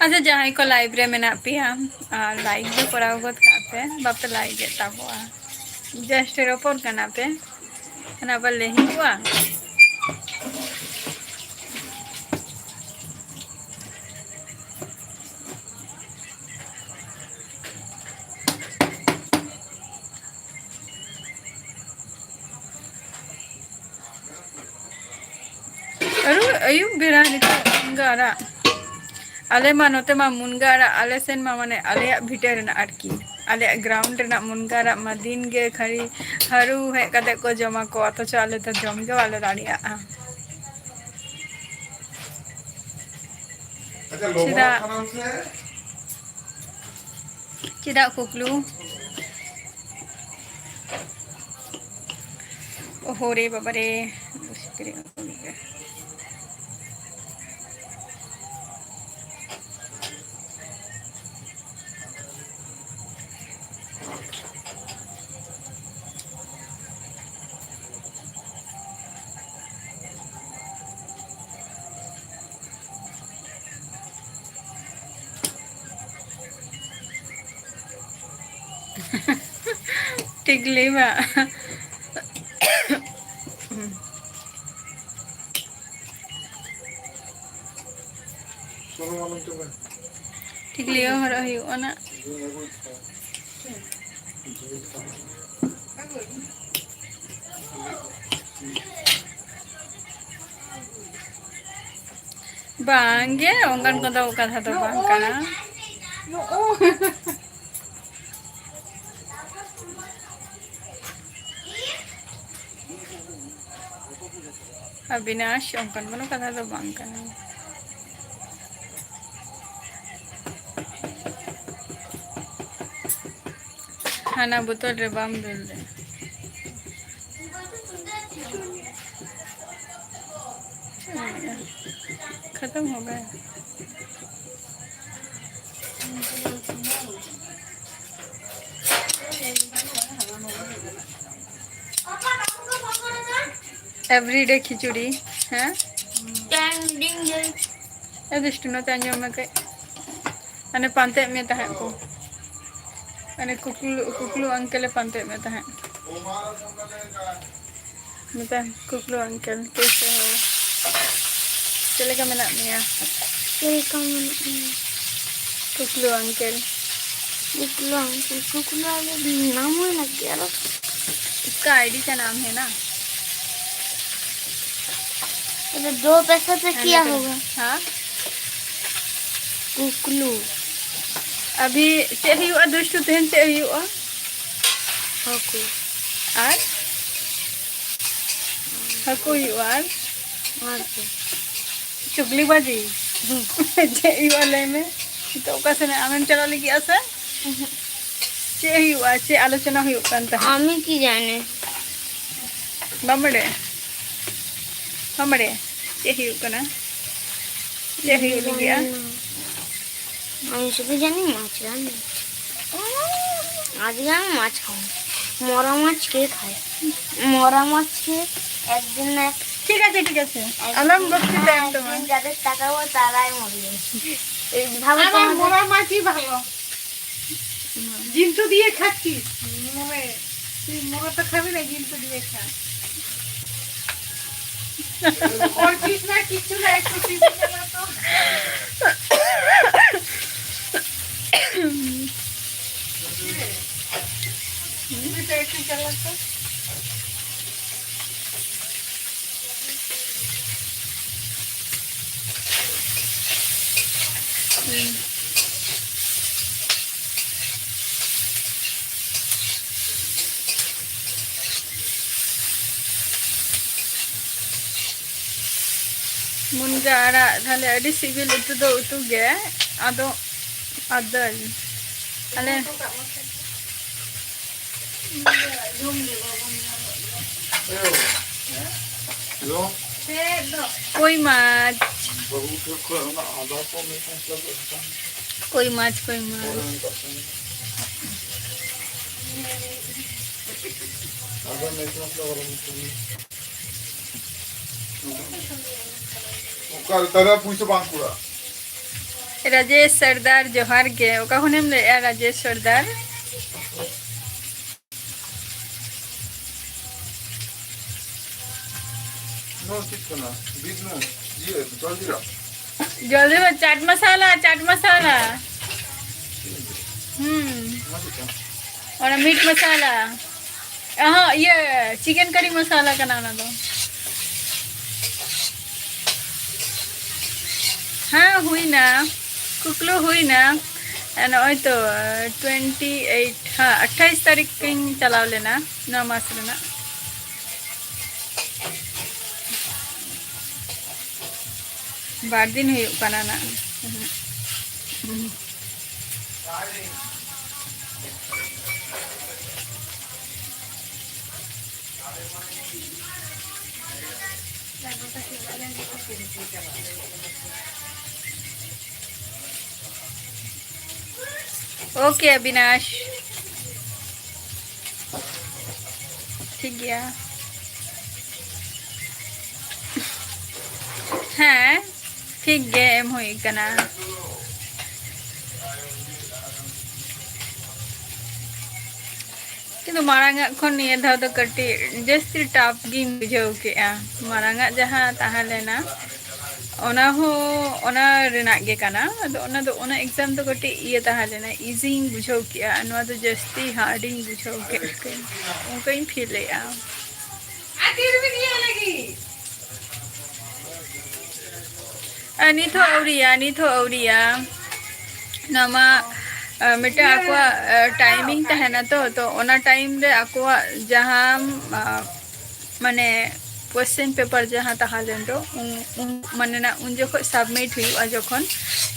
ᱟᱪᱪᱷᱟ, ᱡᱟᱦᱟᱸᱭ ᱠᱚ live ᱨᱮ ᱢᱮᱱᱟᱜ ᱯᱮᱭᱟ, ᱟᱨ like ᱫᱚ ᱠᱚᱨᱟᱣ ᱜᱚᱫ ᱠᱟᱜ ᱯᱮ, ᱵᱟᱯᱮ like ᱮᱫ ᱛᱟᱵᱚᱜᱼᱟ᱾ Just ᱨᱚᱯᱚᱲ ᱠᱟᱱᱟ ᱯᱮ, ᱚᱱᱟ ᱟᱵᱟᱨ ᱞᱟᱹᱭ ᱦᱩᱭᱩᱜᱼᱟ᱾ ᱟᱨᱚ ᱟᱹᱭᱩᱵ ᱵᱮᱲᱟ ᱱᱤᱛᱚᱜ ᱢᱩᱱᱜᱟᱹ ᱟᱲᱟᱜ᱾ ᱟᱞᱮ ᱢᱟ ᱱᱚᱛᱮ ᱢᱟ ᱢᱩᱱᱜᱟᱹ ᱟᱲᱟᱜ, ᱟᱞᱮ ᱥᱮᱱ ᱢᱟ, ᱢᱟᱱᱮ, ᱟᱞᱮᱭᱟᱜ ᱵᱷᱤᱴᱟᱹ ᱨᱮᱱᱟᱜ ᱟᱨᱠᱤ, ᱟᱞᱮᱭᱟᱜ ground ᱨᱮᱱᱟᱜ ᱢᱩᱱᱜᱟᱹ ᱟᱲᱟᱜ ᱢᱟ ᱫᱤᱱ ᱜᱮ ᱠᱷᱟᱹᱲᱤ ᱦᱟᱹᱨᱩ ᱦᱮᱡ ᱠᱟᱛᱮ ᱠᱚ ᱡᱚᱢᱟ ᱠᱚ, ᱚᱛᱷᱚᱪᱚ ᱟᱞᱮ ᱫᱚ ᱡᱚᱢ ᱜᱮ ᱵᱟᱞᱮ ᱫᱟᱲᱮᱭᱟᱜᱼᱟ᱾ ᱟᱪᱪᱷᱟ, ᱞᱚᱵᱚᱱ ᱪᱮᱫᱟᱜ? ᱠᱟᱱᱟᱢ ᱥᱮ? ᱪᱮᱫᱟᱜ ᱠᱩᱠᱞᱩ? ᱳᱦᱳ ᱨᱮ ᱵᱟᱵᱟ ᱨᱮ᱾ ᱴᱷᱤᱠ ᱞᱟᱹᱭ ᱢᱟ᱾ ᱴᱷᱤᱠ ᱞᱟᱹᱭ ᱦᱚᱨᱚᱜ ᱦᱩᱭᱩᱜᱼᱟ ᱱᱟᱜ᱾ ᱵᱟᱝ ᱜᱮ, ᱚᱱᱠᱟᱱ ᱠᱚᱫᱚ ᱠᱟᱛᱷᱟ ᱫᱚ ᱵᱟᱝ ᱠᱟᱱᱟ᱾ ᱚᱵᱤᱱᱟᱥ, ᱚᱱᱠᱟᱱ ᱠᱳᱱᱳ ᱠᱟᱛᱷᱟ ᱫᱚ ᱵᱟᱝ ᱠᱟᱱᱟ᱾ ᱦᱟᱱᱟ ᱵᱳᱛᱚᱞ ᱨᱮ ᱵᱟᱢ ᱫᱩᱞ ᱞᱮᱫ᱾ ᱠᱷᱟᱛᱚᱢ ᱦᱳ ᱜᱟᱭᱟ᱾ Everyday ᱠᱷᱤᱪᱩᱲᱤ, ᱦᱮᱸ? ᱮ ᱫᱩᱥᱴᱩ, ᱱᱚᱛᱮ ᱟᱸᱡᱚᱢ ᱢᱮ ᱠᱟᱹᱡ᱾ ᱦᱟᱱᱮ ᱯᱟᱱᱛᱮᱭᱮᱫ ᱢᱮ ᱛᱟᱦᱮᱸᱫ ᱠᱚ᱾ ᱦᱟᱱᱮ ᱠᱩᱠᱞᱩ, ᱠᱩᱠᱞᱩ ᱟᱝᱠᱮᱞᱮ ᱯᱟᱱᱛᱮᱭᱮᱫ ᱢᱮ ᱛᱟᱦᱮᱸᱫ᱾ ᱢᱮᱛᱟ ᱠᱩᱠᱞᱩ ᱟᱝᱠᱮᱞ, ᱠᱮᱥᱮ ᱦᱳ? ᱪᱮᱫ ᱞᱮᱠᱟ ᱢᱮᱱᱟᱜ ᱢᱮᱭᱟ? ᱪᱮᱫ ᱞᱮᱠᱟ ᱢᱮᱱᱟᱜ ᱢᱮᱭᱟ? ᱠᱩᱠᱞᱩ ᱟᱝᱠᱮᱞ᱾ ᱠᱩᱠᱞᱩ ᱟᱝᱠᱮᱞ, ᱠᱩᱠᱞᱩ ᱟᱝᱠᱮᱞ ᱱᱟᱢ ᱦᱚᱸ ᱞᱟᱜ ᱜᱮᱭᱟ ᱟᱨᱚ᱾ उसका आईडी का नाम है ना। तो दो पैसा से किया होगा। हाँ। ᱠᱩᱠᱞᱩ᱾ ᱟᱵᱷᱤ ᱪᱮᱫ ᱦᱩᱭᱩᱜᱼᱟ ᱫᱩᱥᱴᱩ? ᱛᱮᱦᱮᱧ ᱪᱮᱫ ᱦᱩᱭᱩᱜᱼᱟ? ᱦᱟᱹᱠᱩ᱾ ᱟᱨ? ᱦᱟᱹᱠᱩ ᱦᱩᱭᱩᱜᱼᱟ ᱟᱨ? ᱟᱨ ᱪᱮᱫ? ᱪᱩᱜᱽᱞᱤ ᱵᱟᱡᱤ᱾ ᱦᱩᱸ᱾ ᱪᱮᱫ ᱦᱩᱭᱩᱜᱼᱟ ᱞᱟᱹᱭ ᱢᱮ? ᱱᱤᱛᱚᱜ ᱚᱠᱟ ᱥᱮᱱ ᱟᱢᱮᱢ ᱪᱟᱞᱟᱜ ᱞᱟᱹᱜᱤᱫ ᱟ ᱥᱮ? ᱩᱦᱩᱸ᱾ ᱪᱮᱫ ᱦᱩᱭᱩᱜᱼᱟ? ᱪᱮᱫ ᱟᱞᱳᱪᱚᱱᱟ ᱦᱩᱭᱩᱜ ᱠᱟᱱ ᱛᱟᱦᱮᱸᱫ? ᱟᱢ ᱠᱤ ᱡᱟᱱᱮ? ᱵᱟᱢ ᱵᱟᱰᱟᱭᱟ? ᱵᱟᱢ ᱵᱟᱰᱟᱭᱟ? ᱪᱮᱫ ᱦᱩᱭᱩᱜ ᱠᱟᱱᱟ? ᱪᱮᱫ ᱦᱩᱭᱩᱜ ᱞᱟᱹᱜᱤᱫᱼᱟ? আমি শুধু জানি মাছ রান্না। আজকে আমি মাছ খাবো। মরা মাছ কে খায়? মরা মাছ কে একদিন না ঠিক আছে, ঠিক আছে। একদিন আলাম বকছি না টাইম একদিন তোমার। যাদের তাকাবো তারাই মরে যাবে। এই ভাবো আমার তোমাদের মরা মাছই ভালো। জিন্টু দিয়ে খাচ্ছিস? মরে, তুই মরে তো খাবি না, জিন্টু দিয়ে খা। করছিস না, কিচ্ছু না, একটু টিভি চালা তো। টিভিটা একটু চালা তো। ᱢᱩᱱᱜᱟᱹ ᱟᱲᱟᱜ ᱛᱟᱦᱞᱮ ᱟᱹᱰᱤ ᱥᱤᱵᱤᱞ ᱩᱛᱩ ᱫᱚ ᱩᱛᱩ ᱜᱮ᱾ ᱟᱫᱚ ᱟᱨ ᱫᱟᱹᱞ ᱟᱞᱮ ᱠᱚᱭ ᱢᱟᱪ᱾ ᱠᱚᱭ ᱢᱟᱪ, ᱠᱚᱭ ᱢᱟᱪ᱾ ᱚᱠᱟ ᱨᱮ ᱛᱟᱦᱞᱮ ᱯᱩᱭᱥᱟᱹ ᱵᱟᱝ ᱠᱩᱲᱟᱹᱜᱼᱟ? ᱨᱟᱡᱮᱥ ᱥᱚᱨᱫᱟᱨ, ᱡᱚᱦᱟᱨ ᱜᱮ᱾ ᱚᱠᱟ ᱠᱷᱚᱱᱮᱢ ᱞᱟᱹᱭᱮᱜᱼᱟ, ᱨᱟᱡᱮᱥ ᱥᱚᱨᱫᱟᱨ? ᱱᱚᱣᱟ ᱪᱮᱫ ᱠᱟᱱᱟ? ᱵᱤᱴ ᱱᱩ? ᱤᱭᱟᱹ, ᱡᱚᱞᱡᱤᱨᱟ? ᱡᱚᱞᱡᱤᱨᱟ, ᱪᱟᱴ ᱢᱟᱥᱟᱞᱟ, ᱪᱟᱴ ᱢᱟᱥᱟᱞᱟ᱾ ᱦᱩᱸ᱾ ᱱᱚᱣᱟ ᱪᱮᱫ ᱠᱟᱱᱟ? ᱚᱱᱟ ᱢᱤᱴ ᱢᱟᱥᱟᱞᱟ᱾ ᱚᱦᱚᱸ, ᱤᱭᱟᱹ, ᱪᱤᱠᱮᱱ ᱠᱟᱨᱤ ᱢᱟᱥᱟᱞᱟ ᱠᱟᱱᱟ ᱚᱱᱟ ᱫᱚ᱾ ᱦᱮᱸ, ᱦᱩᱭᱱᱟ᱾ ᱠᱩᱠᱞᱩ ᱦᱩᱭᱱᱟ᱾ ᱱᱚᱜᱼᱚᱭ ᱛᱚ, twenty eight, ᱦᱮᱸ, ᱟᱴᱷᱟᱭᱤᱥ ᱛᱟᱹᱨᱤᱠᱷ ᱤᱧ ᱪᱟᱞᱟᱣ ᱞᱮᱱᱟ ᱱᱚᱣᱟ ᱢᱟᱥ ᱨᱮᱱᱟᱜ᱾ ᱵᱟᱨ ᱫᱤᱱ ᱦᱩᱭᱩᱜ ᱠᱟᱱᱟ ᱱᱟᱜ᱾ OK, ᱚᱵᱤᱱᱟᱥ᱾ ᱴᱷᱤᱠ ᱜᱮᱭᱟ᱾ ᱦᱮᱸ, ᱴᱷᱤᱠ ᱜᱮ ᱮᱢ ᱦᱩᱭ ᱠᱟᱱᱟ᱾ ᱠᱤᱱᱛᱩ ᱢᱟᱲᱟᱝ ᱟᱜ ᱠᱷᱚᱱ ᱱᱤᱭᱟᱹ ᱫᱷᱟᱣ ᱫᱚ ᱠᱟᱹᱴᱤᱡ ᱡᱟᱹᱥᱛᱤ tough ᱜᱤᱧ ᱵᱩᱡᱷᱟᱹᱣ ᱠᱮᱜᱼᱟ᱾ ᱢᱟᱲᱟᱝ ᱟᱜ ᱡᱟᱦᱟᱸ ᱛᱟᱦᱮᱸ ᱞᱮᱱᱟ, ᱚᱱᱟ ᱦᱚᱸ ᱚᱱᱟ ᱨᱮᱱᱟᱜ ᱜᱮ ᱠᱟᱱᱟ᱾ ᱟᱫᱚ ᱚᱱᱟ ᱫᱚ, ᱚᱱᱟ exam ᱫᱚ ᱠᱟᱹᱴᱤᱡ ᱤᱭᱟᱹ ᱛᱟᱦᱮᱸ ᱞᱮᱱᱟ, easy ᱤᱧ ᱵᱩᱡᱷᱟᱹᱣ ᱠᱮᱜᱼᱟ᱾ ᱟᱨ ᱱᱚᱣᱟ ᱫᱚ ᱡᱟᱹᱥᱛᱤ hard ᱤᱧ ᱵᱩᱡᱷᱟᱹᱣ ᱠᱮᱫ ᱛᱮ ᱚᱱᱠᱟᱧ feel ᱮᱜᱼᱟ᱾ ᱟᱨ ᱱᱤᱛ ᱦᱚᱸ ᱟᱹᱣᱨᱤᱭᱟ, ᱱᱤᱛ ᱦᱚᱸ ᱟᱹᱣᱨᱤᱭᱟ᱾ ᱱᱚᱣᱟ ᱢᱟ, ᱟ, ᱢᱤᱫᱴᱟᱝ ᱟᱠᱚᱣᱟᱜ, ᱟ, timing ᱛᱟᱦᱮᱱᱟ ᱛᱚ, ᱛᱚ ᱚᱱᱟ time ᱨᱮ ᱟᱠᱚᱣᱟᱜ ᱡᱟᱦᱟᱸ, ᱟ, ᱢᱟᱱᱮ question paper ᱡᱟᱦᱟᱸ ᱛᱟᱦᱮᱸ ᱞᱮᱱ ᱫᱚ, ᱩᱱ, ᱩᱱ, ᱢᱟᱱᱮ ᱱᱟ, ᱩᱱ ᱡᱚᱠᱷᱚᱱ submit ᱦᱩᱭᱩᱜᱼᱟ ᱡᱚᱠᱷᱚᱱ,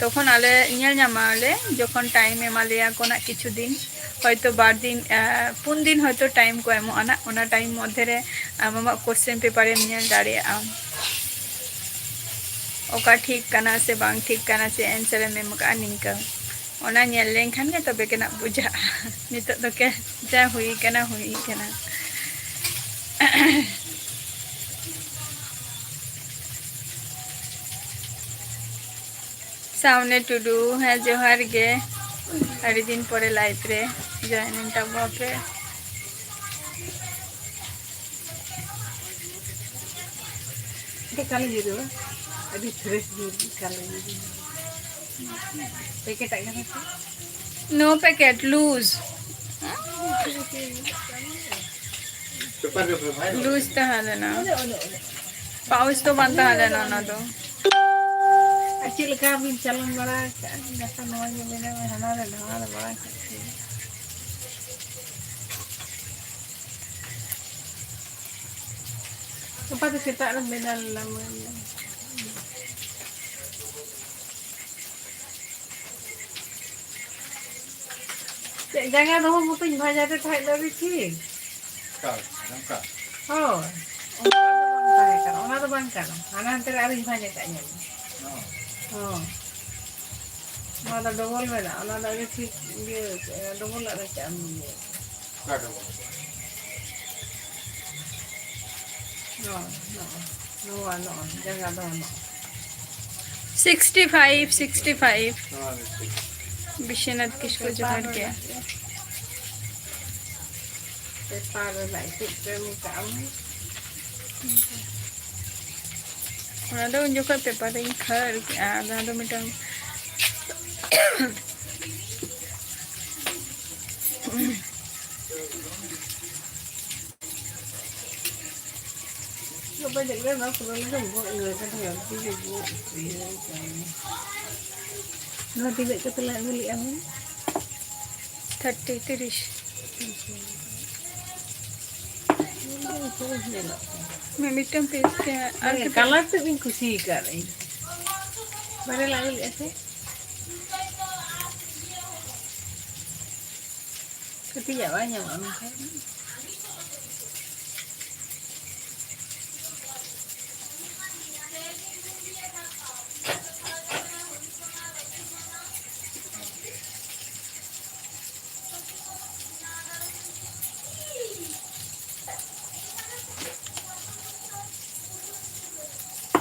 ᱛᱚᱠᱷᱚᱱ ᱟᱞᱮ ᱧᱮᱞ ᱧᱟᱢᱟᱞᱮ ᱡᱚᱠᱷᱚᱱ time ᱮᱢᱟ ᱞᱮᱭᱟ ᱠᱚ ᱱᱟᱜ ᱠᱤᱪᱷᱩ ᱫᱤᱱ᱾ ᱦᱚᱭᱛᱳ ᱵᱟᱨ ᱫᱤᱱ, ᱮ, ᱯᱩᱱ ᱫᱤᱱ ᱦᱚᱭᱛᱳ time ᱠᱚ ᱮᱢᱚᱜᱼᱟ ᱱᱟᱜ, ᱚᱱᱟ time ᱢᱚᱫᱽᱫᱷᱮ ᱨᱮ ᱟᱢ ᱟᱢᱟᱜ question paper ᱮᱢ ᱧᱮᱞ ᱫᱟᱲᱮᱭᱟᱜᱼᱟ᱾ ᱚᱠᱟ ᱴᱷᱤᱠ ᱠᱟᱱᱟ ᱥᱮ ᱵᱟᱝ ᱴᱷᱤᱠ ᱠᱟᱱᱟ, ᱪᱮᱫ answer ᱮᱢ ᱮᱢ ᱠᱟᱜᱼᱟ, ᱱᱤᱝᱠᱟᱹ᱾ ᱚᱱᱟ ᱧᱮᱞ ᱞᱮᱱᱠᱷᱟᱱ ᱜᱮ ᱛᱚᱵᱮ ᱜᱮ ᱱᱟᱜ ᱵᱩᱡᱷᱟᱹᱜᱼᱟ᱾ ᱱᱤᱛᱚᱜ ᱫᱚ ᱠᱮ ᱡᱟ ᱦᱩᱭ ᱠᱟᱱᱟ, ᱦᱩᱭ ᱠᱟᱱᱟ᱾ ᱥᱟᱢᱱᱮ ᱴᱩᱰᱩ, ᱦᱮᱸ, ᱡᱚᱦᱟᱨ ᱜᱮ᱾ ᱟᱹᱰᱤ ᱫᱤᱱ ᱯᱚᱨᱮ live ᱨᱮ join ᱮᱱ ᱛᱟᱵᱚᱱᱟ ᱯᱮ᱾ ᱟᱹᱰᱤ ᱠᱟᱞᱮ ᱡᱩᱫᱩᱜᱼᱟ, ᱟᱹᱰᱤ fresh ᱡᱩᱫᱩ ᱠᱟᱞᱮ ᱡᱩᱫᱩ᱾ ᱯᱮᱠᱮᱴᱟᱜ ᱠᱟᱱᱟ ᱥᱮ? No packet, loose᱾ ᱞᱩᱡᱽ ᱛᱟᱦᱮᱸ ᱞᱮᱱᱟ᱾ ᱯᱟᱣᱩᱪ ᱫᱚ ᱵᱟᱝ ᱛᱟᱦᱮᱸ ᱞᱮᱱᱟ ᱚᱱᱟ ᱫᱚ᱾ ᱟᱨ ᱪᱮᱫ ᱞᱮᱠᱟ ᱵᱤᱱ ᱪᱟᱞᱟᱱ ᱵᱟᱲᱟ ᱟᱠᱟᱫᱼᱟ? ᱜᱟᱯᱟ ᱱᱚᱣᱟ ᱜᱮ ᱢᱮᱱᱟ, ᱦᱟᱱᱟ ᱨᱮ ᱱᱟᱣᱟ ᱨᱮ ᱵᱟᱲᱟ ᱠᱮᱫ ᱜᱮ᱾ ᱜᱟᱯᱟ ᱫᱚ ᱥᱮᱛᱟᱜ ᱨᱮ ᱢᱮᱱᱟ ᱞᱮᱱᱟ᱾ ᱪᱮᱫ ᱡᱟᱸᱜᱟ ᱫᱚᱦᱚ ᱢᱚᱛᱚᱧ ᱵᱷᱟᱡᱟ ᱛᱮ ᱛᱟᱦᱮᱸᱫ ᱫᱚ ᱟᱹᱰᱤ ᱴᱷᱤᱠ᱾ ᱚᱠᱟ? ᱱᱚᱝᱠᱟ? ᱦᱳᱭ᱾ ᱚᱱᱠᱟ ᱫᱚ ᱵᱟᱝ ᱛᱟᱦᱮᱸ ᱠᱟᱱᱟ, ᱚᱱᱟ ᱫᱚ ᱵᱟᱝ ᱠᱟᱱᱟ᱾ ᱦᱟᱱᱟ ᱦᱟᱱᱛᱮ ᱨᱮ ᱟᱨᱤᱧ ᱵᱷᱟᱡᱟ ᱠᱟᱜ ᱧᱮᱞ ᱢᱮ᱾ ᱦᱚᱸ᱾ ᱦᱚᱸ᱾ ᱱᱚᱣᱟ ᱫᱚ ᱰᱚᱵᱚᱞ ᱢᱮᱱᱟᱜᱼᱟ, ᱚᱱᱟ ᱫᱚ ᱟᱹᱰᱤ ᱴᱷᱤᱠ ᱤᱭᱟᱹ, ᱰᱚᱵᱚᱞᱟᱜ ᱨᱮ ᱪᱮᱫ ᱮᱢ ᱤᱭᱟᱹ? ᱚᱠᱟ ᱰᱚᱵᱚᱞ? ᱱᱚᱣᱟ, ᱱᱚᱣᱟ, ᱱᱚᱣᱟ, ᱱᱚᱣᱟ, ᱡᱟᱸᱜᱟ ᱫᱚ ᱱᱚᱣᱟ᱾ Sixty five, sixty five᱾ ᱱᱚᱣᱟ ᱫᱚ ᱴᱷᱤᱠ᱾ ᱵᱤᱥᱥᱚᱱᱟᱛᱷ ᱠᱤᱥᱠᱩ ᱡᱚᱦᱟᱨ ᱜᱮ᱾ ᱯᱮᱯᱟᱨ ᱨᱮᱱᱟᱜ ᱪᱮᱫ ᱯᱮ ᱢᱮᱛᱟᱜᱼᱟ? ᱚᱱᱟ ᱫᱚ ᱩᱱ ᱡᱚᱠᱷᱚᱱ ᱯᱮᱯᱟᱨ ᱨᱤᱧ ᱠᱷᱟᱹᱲ ᱠᱮᱜᱼᱟ, ᱟᱫᱚ ᱚᱱᱟ ᱫᱚ ᱢᱤᱫᱴᱟᱝ ᱜᱟᱯᱟ ᱪᱮᱫ ᱞᱮᱠᱟ ᱱᱚᱣᱟ ᱯᱩᱨᱟᱹ ᱞᱮᱠᱟ ᱜᱚᱜ ᱤᱭᱟᱹ ᱠᱟᱛᱮ ᱜᱟᱹᱞᱛᱤ ᱜᱮ ᱜᱚᱜ ᱤᱭᱟᱹ ᱠᱟᱱᱟ᱾ ᱱᱚᱣᱟ ᱛᱤᱱᱟᱹᱜ ᱠᱟᱛᱮ ᱞᱮ ᱟᱹᱜᱩ ᱞᱮᱜᱼᱟ ᱵᱚᱱ? ᱛᱷᱟᱨᱴᱤ, ᱛᱤᱨᱤᱥ᱾ ᱧᱮᱞᱚᱜ ᱠᱟᱱᱟ᱾ ᱢᱤᱫ-, ᱢᱤᱫᱴᱟᱝ ᱯᱤᱥ ᱜᱮ ᱟᱨ ᱦᱮᱸ, ᱠᱟᱹᱴᱤᱡ ᱠᱟᱞᱟᱨ ᱛᱮᱫ ᱤᱧ ᱠᱩᱥᱤ ᱟᱠᱟᱫ ᱤᱧ᱾ ᱵᱟᱨᱭᱟ ᱞᱮ ᱟᱹᱜᱩ ᱞᱮᱜᱼᱟ ᱥᱮ? ᱠᱟᱹᱴᱤᱡᱟᱜ ᱵᱟᱭ ᱧᱟᱢᱚᱜᱼᱟ ᱢᱮᱱᱠᱷᱟᱱ᱾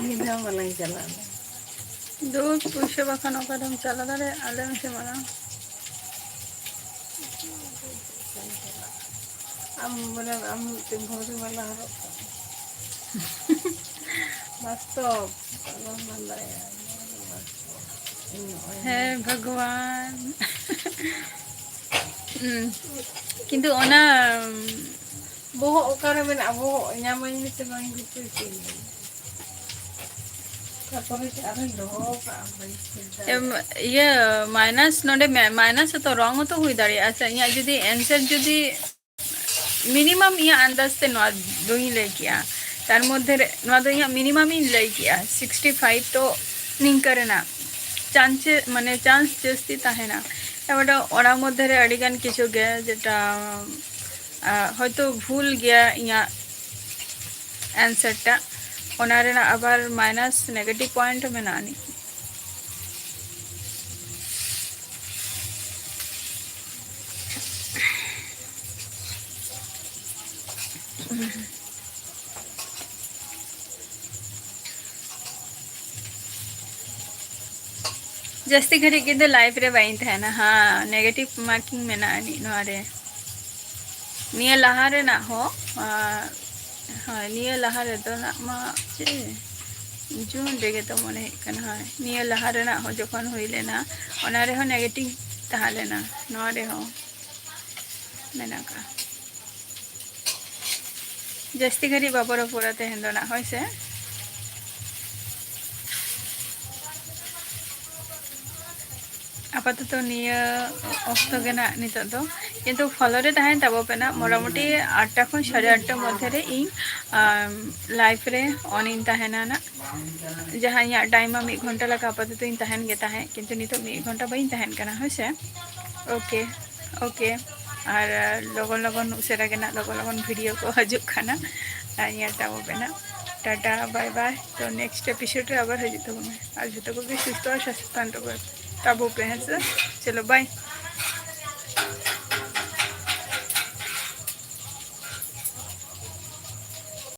ᱢᱤᱫ ᱫᱷᱟᱣ ᱢᱟᱞᱟᱧ ᱪᱟᱞᱟᱣ ᱞᱮᱱ᱾ ᱫᱩ ᱯᱩᱭᱥᱟᱹ ᱵᱟᱠᱷᱟᱱ ᱚᱠᱟᱨᱮᱢ ᱪᱟᱞᱟᱣ ᱫᱟᱲᱮᱭᱟᱜᱼᱟ? ᱟᱞᱮ ᱢᱮᱥᱮ ᱢᱟᱲᱟᱝ᱾ ᱟᱢ ᱵᱚᱞᱮ ᱟᱢ ᱢᱤᱫᱴᱮᱱ ᱵᱷᱟᱹᱜᱤ ᱵᱟᱞᱟ ᱦᱚᱨᱚᱜ ᱠᱟᱜ ᱢᱮ᱾ ᱵᱟᱥᱛᱚᱵ, ᱟᱞᱚᱢ ᱞᱟᱸᱫᱟᱭᱟ, ᱱᱚᱣᱟ ᱫᱚ ᱵᱟᱥᱛᱚᱵ᱾ ᱤᱧ ᱱᱚᱜᱼᱚᱭ ᱦᱮᱸ ᱵᱷᱟᱜᱽᱣᱟᱱ᱾ ᱦᱩᱸ᱾ ᱠᱤᱱᱛᱩ ᱚᱱᱟ ᱵᱚᱦᱚᱜ ᱚᱠᱟᱨᱮ ᱢᱮᱱᱟᱜᱼᱟ? ᱵᱚᱦᱚᱜ ᱧᱟᱢᱟᱹᱧ ᱢᱮᱥᱮ ᱵᱟᱝ ᱜᱩᱯᱤ ᱦᱚᱪᱚᱧ ᱢᱮ᱾ ᱛᱟᱨᱯᱚᱨᱮ ᱪᱮᱫ ᱟᱨᱚᱧ ᱫᱚᱦᱚ ᱠᱟᱜᱼᱟ, ᱵᱟᱹᱧ ᱴᱷᱤᱠ ᱫᱟᱲᱮᱭᱟᱜᱼᱟ᱾ ᱮᱢ, ᱤᱭᱟᱹ, minus ᱱᱚᱰᱮ ᱢᱮ-, minus ᱦᱚᱸᱛᱚ wrong ᱦᱚᱸᱛᱚ ᱦᱩᱭ ᱫᱟᱲᱮᱭᱟᱜᱼᱟ ᱥᱮ᱾ ᱤᱧᱟᱹᱜ ᱡᱩᱫᱤ answer ᱡᱩᱫᱤ minimum ᱤᱧᱟᱹᱜ ᱟᱱᱫᱟᱡ ᱛᱮ ᱱᱚᱣᱟ ᱫᱩᱧ ᱞᱟᱹᱭ ᱠᱮᱜᱼᱟ, ᱛᱟᱨ ᱢᱚᱫᱽᱫᱷᱮ ᱨᱮ ᱱᱚᱣᱟ ᱫᱚ ᱤᱧᱟᱹᱜ minimum ᱤᱧ ᱞᱟᱹᱭ ᱠᱮᱜᱼᱟ, sixty five, ᱛᱚ ᱱᱤᱝᱠᱟᱹ ᱨᱮᱱᱟᱜ chance, ᱢᱟᱱᱮ chance ᱡᱟᱹᱥᱛᱤ ᱛᱟᱦᱮᱱᱟ᱾ ᱮᱵᱟᱨ ᱚᱱᱟ ᱢᱚᱫᱽᱫᱷᱮ ᱨᱮ ᱟᱹᱰᱤ ᱜᱟᱱ ᱠᱤᱪᱷᱩ ᱜᱮ ᱡᱮᱴᱟ, ᱟ, ᱦᱚᱭᱛᱳ ᱵᱷᱩᱞ ᱜᱮᱭᱟ ᱤᱧᱟᱹᱜ answer ᱴᱟᱜ, ᱚᱱᱟ ᱨᱮᱱᱟᱜ ᱟᱵᱟᱨ minus negative point ᱢᱮᱱᱟᱜ ᱟᱹᱱᱤᱡ᱾ ᱡᱟᱹᱥᱛᱤ ᱜᱷᱟᱹᱲᱤᱡ ᱠᱤᱱᱛᱩ live ᱨᱮ ᱵᱟᱹᱧ ᱛᱟᱦᱮᱱᱟ᱾ ᱦᱮᱸ, negative marking ᱢᱮᱱᱟᱜ ᱟᱹᱱᱤᱡ ᱱᱚᱣᱟ ᱨᱮ᱾ ᱱᱤᱭᱟᱹ ᱞᱟᱦᱟ ᱨᱮᱱᱟᱜ ᱦᱚᱸ, ᱟᱨ, ᱦᱳᱭ, ᱱᱤᱭᱟᱹ ᱞᱟᱦᱟ ᱨᱮᱫᱚ ᱱᱟᱜ ᱢᱟ ᱪᱮᱫ, June ᱨᱮᱜᱮ ᱛᱚ ᱢᱚᱱᱮ ᱦᱩᱭᱩᱜ ᱠᱟᱱᱟ᱾ ᱦᱳᱭ, ᱱᱤᱭᱟᱹ ᱞᱟᱦᱟ ᱨᱮᱱᱟᱜ ᱦᱚᱸ ᱡᱚᱠᱷᱚᱱ ᱦᱩᱭ ᱞᱮᱱᱟ, ᱚᱱᱟ ᱨᱮᱦᱚᱸ negative ᱛᱟᱦᱮᱸ ᱞᱮᱱᱟ, ᱱᱚᱣᱟ ᱨᱮᱦᱚᱸ ᱢᱮᱱᱟᱜ ᱟᱠᱟᱫᱼᱟ᱾ ᱡᱟᱹᱥᱛᱤ ᱜᱷᱟᱹᱲᱤᱡ ᱵᱟᱵᱚ ᱨᱚᱯᱚᱲᱟ ᱛᱮᱦᱮᱧ ᱫᱚ ᱱᱟᱜ, ᱦᱳᱭ ᱥᱮ? ᱟᱯᱟᱛᱚᱛᱚ ᱱᱤᱭᱟᱹ ᱚᱠᱛᱚ ᱜᱮ ᱱᱟᱜ ᱱᱤᱛᱚᱜ ᱫᱚ, ᱠᱤᱱᱛᱩ follow ᱨᱮ ᱛᱟᱦᱮᱱ ᱛᱟᱵᱚ ᱯᱮ ᱱᱟᱜ᱾ ᱢᱚᱴᱟᱢᱩᱴᱤ ᱟᱴᱴᱟ ᱠᱷᱚᱱ ᱥᱟᱲᱮ ᱟᱴᱴᱟ ᱢᱚᱫᱽᱫᱷᱮ ᱨᱮ ᱤᱧ, ᱟᱢ, live ᱨᱮ on ᱤᱧ ᱛᱟᱦᱮᱱᱟ ᱱᱟᱜ᱾ ᱡᱟᱦᱟᱸ ᱤᱧᱟᱹᱜ time ᱢᱟ ᱢᱤᱫ ᱜᱷᱚᱱᱴᱟ ᱞᱮᱠᱟ ᱟᱯᱟᱛᱚᱛᱚᱧ ᱛᱟᱦᱮᱱ ᱜᱮ ᱛᱟᱦᱮᱸᱫ, ᱠᱤᱱᱛᱩ ᱱᱤᱛᱚᱜ ᱢᱤᱫ ᱜᱷᱚᱱᱴᱟ ᱵᱟᱹᱧ ᱛᱟᱦᱮᱱ ᱠᱟᱱᱟ, ᱦᱳᱭ ᱥᱮ? OK, OK, ᱟᱨ ᱞᱚᱜᱚᱱ ᱞᱚᱜᱚᱱ ᱩᱥᱟᱹᱨᱟ ᱜᱮ ᱱᱟᱜ ᱞᱚᱜᱚᱱ ᱞᱚᱜᱚᱱ video ᱠᱚ ᱦᱤᱡᱩᱜ ᱠᱟᱱᱟ᱾ ᱟᱨ ᱧᱮᱞ ᱛᱟᱵᱚ ᱯᱮ ᱱᱟᱜ᱾ Tata, bye bye᱾ ᱛᱚ next episode ᱨᱮ ᱟᱵᱟᱨ ᱦᱤᱡᱩᱜ ᱛᱟᱵᱚᱱᱟ᱾ ᱟᱨ ᱡᱚᱛᱚ ᱠᱚᱜᱮ ᱥᱩᱥᱛᱷᱚ ᱟᱨ ᱥᱟᱥᱛᱷᱚ ᱛᱟᱦᱮᱱ ᱛᱟᱵᱚ, ᱛᱟᱵᱚ ᱯᱮ, ᱦᱮᱸ ᱥᱮ? ᱪᱚᱞᱚ, bye᱾